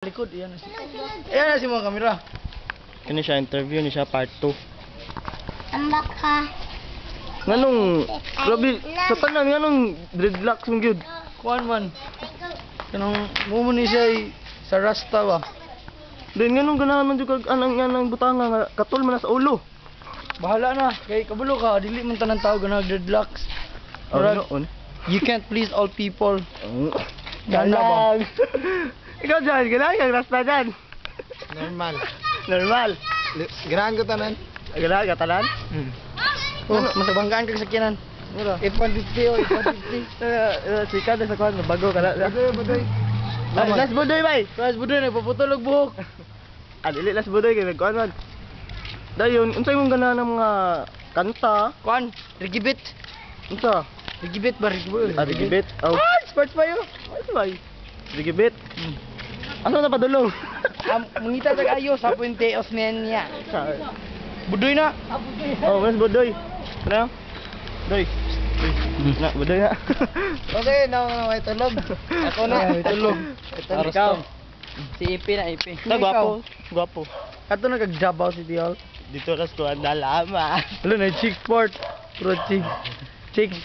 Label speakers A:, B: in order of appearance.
A: Likod, iyan na si. Iyan na si mga kamera.
B: Kani siya, interview ni siya part 2.
C: Tambak ka.
B: Nganong grabe sa tanan, nganong dreadlocks mong gyud?
A: Kuan man. Kanang mo ni siya ay sa rasta ba.
B: Then nganong ganahan man jud kag anang anang butanga nga katol man na sa ulo?
A: Bahala na kay kabulo ka, dili man tanan tao ganang dreadlocks.
B: Oh,
A: Murag,
B: noon.
A: you can't please all people.
B: Oh.
A: Gana ba?
B: Galang. Ikaw dyan, ganahan kag rasta dyan?
D: Normal.
B: Normal.
D: Ganahan ko tanan.
B: Ganahan ka tanan?
A: Oh, masabanggaan kag sakyanan.
B: Mura.
D: 850 o 850.
B: Chika na sa kuan, bago ka na.
D: Badoy, badoy.
B: Ah, Last budoy bay.
A: Guys, budoy nagpaputol og buhok.
B: Ah, dili last budoy kay nagkuan man. Dayon, unsay mong ganahan ng mga kanta?
A: Kuan, rigibit.
B: Unsa?
A: Rigibit ba, rigibit?
B: Ah, rigibit. Oh.
A: Ah, sports pa yun.
B: Ano ba? Rigibit. Ano na padulong?
A: Mangita tag ayo sa Puente Osmeña. Budoy na.
B: Oh, mas budoy. Ano? Doy. Na, budoy na.
D: Okay, na na may tulog. Ako na.
A: Ay, tulog.
D: May tulog.
B: Ikaw.
A: Si IP na IP.
B: Na gwapo. Gwapo.
A: Kato na kag Davao City Hall.
B: Dito ras ko ang dalama.
A: Wala na chicks part. Puro chicks. Chicks.